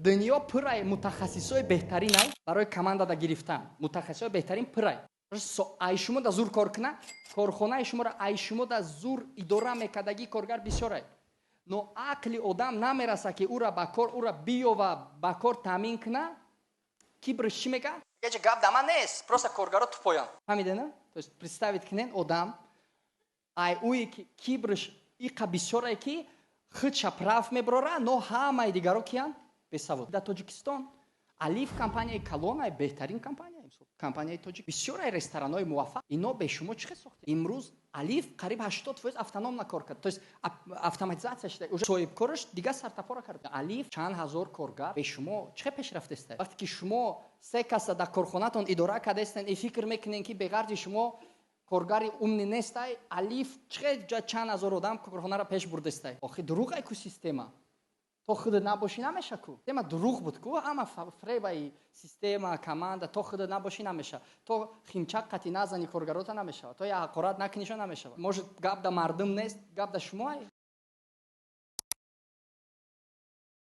Дунё пурай мутахассисои беҳтаринай барои командада гирифтан. Мутахассисои беҳтарин пурай. Ай шумо да зур кор куна, корхонаи шуморо ай шумо да зур идора мекардагӣ коргар бисёрай. Но ақли одам намераса, ки ӯра ба кор, ӯра биёва, ба кор таъмин куна. Кибрш чӣ мега? Еча гап да ман нест, просто коргаро тупоян. Фаҳмидена? То есть представить кунен, одам ай ӯе ки кибрш иқа бисёрае, ки худша прав мебарора, но ҳамаи дигаро киян? Бесавод. Дар Тоҷикистон Алиф компанияи калонай, беҳтарин компания, компанияи тоҷик. Бисёрай ресторанҳои муваффақ. Ино бе шумо чӣ хел сохтед? Имрӯз Алиф қариб 80% автономно кор кард, то есть автоматизация шуда, уже соҳибкораш дигар сартапора кард. Алиф чанд ҳазор коргар бе шумо чӣ хел пешрафтеста? Вақте ки шумо се каса дар корхонатон идора кардастен и фикр мекунен, ки беғарзи шумо коргари умный нестай, Алиф чӣ хел чанд ҳазор одам корхонаро пеш бурдестай? Охи дурӯғ ай ку система. То худат набошӣ, намеша ку. Система дурӯғ буд ку, ҳама фребаи система, команда. То худат набошӣ, намеша. То химчак қати назани коргарота, намешава. То як ҳақорат накуниша, намешава. Может, гап да мардум нест, гап да шумо.